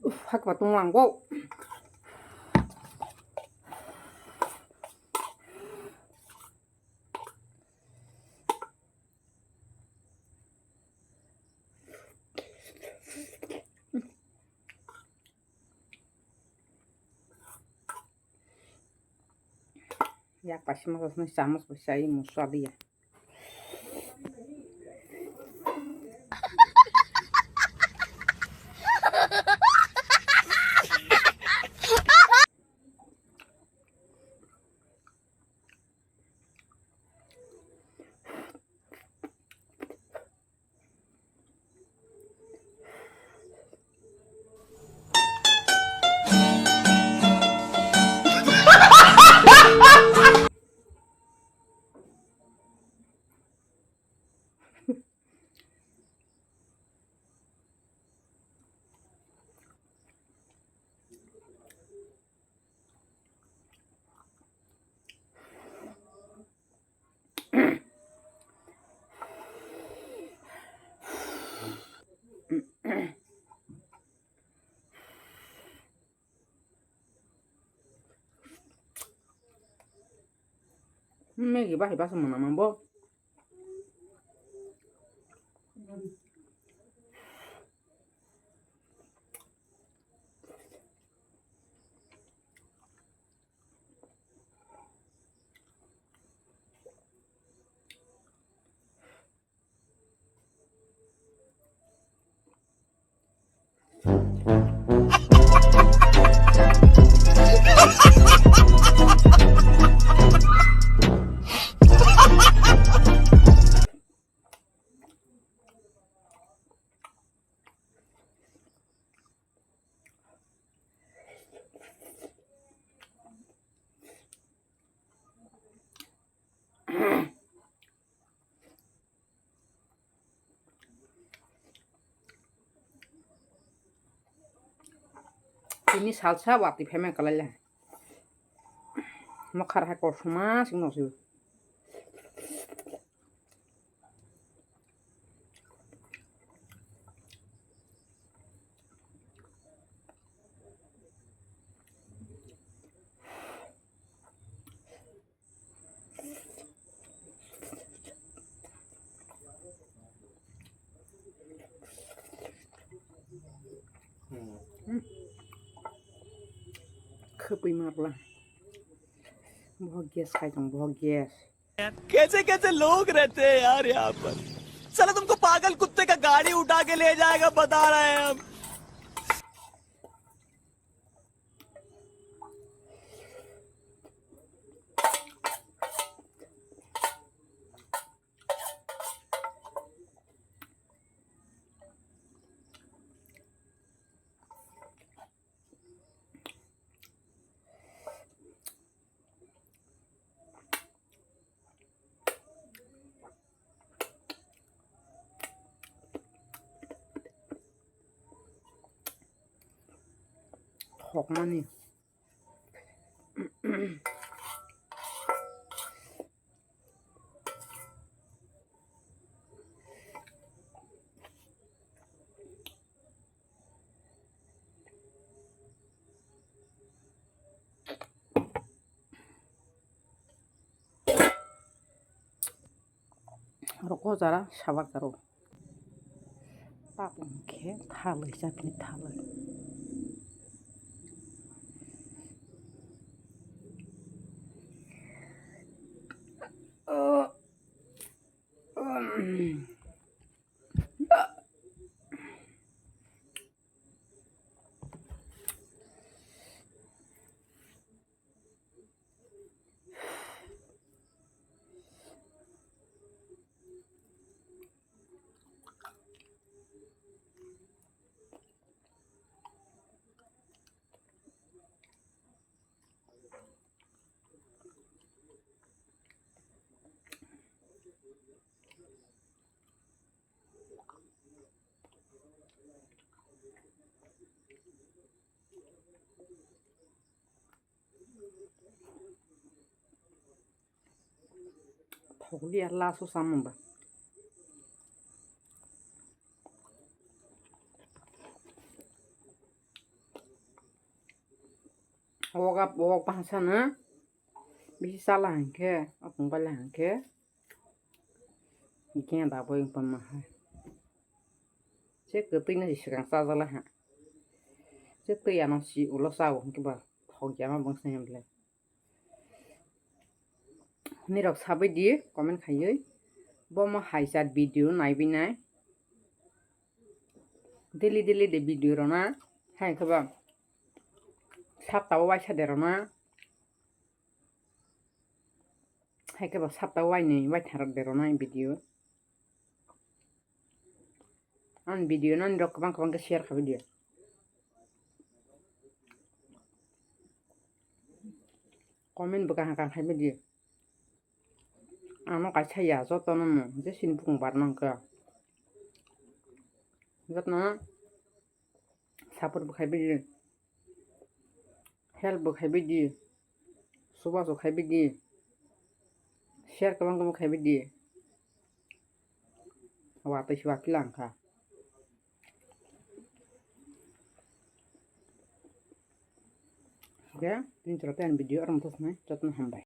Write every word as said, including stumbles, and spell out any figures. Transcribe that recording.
Uf, hakba tonglang bo. Yak paisa masa sini chamus bai chai musa dia. Maggie bahai basa mwnama bo. Tini salsa watwi phaima kwlaile. Nokhar hai korsoma singno se. Khapwi ma pla. Bohok gas khai tong, bohok gas. कैसे कैसे लोग रहते हैं यार यहाँ पर। साला तुमको पागल कुत्ते का गाड़ी उठा के ले जाएगा, बता रहे हैं हम। Pokmani. Roko jara sabak jaro. Tap hwnkhe thalwi chapni thalwi. Thokliya laso samung ba. Wok ap-, wok bangsa no bisi chala hinkhe, apung bai la hinkhe. Genda bo wng tongma hai. Se kwtwi no si swkang chajakla ha. Se twi ano si ulo chao hwnkhe ba thok ya ma bwngsa ya bwle. Nirok sabai di comment khaiwi. Bo mo hai chat video naiwi nai. Daily daily de video rona. Hai khe ba sapta o waisa de rona. Hai khe ba sapta wainwi waithang rok de rwnai video. Ani video no nirok kwbang kwbang khe share khai video. Comment bo kaham kaham khai video. Ano kaisa ya joto no mo je sini bukung bar nang khe. Joto no. Support bo khai bidi, help bo khai bidi, suba su khai bidi, share kwbang kwbang khai bidi. Watwi se wapila wngkha. Oke, tini chwla tei ani video oro mothosnai, jotono hambai.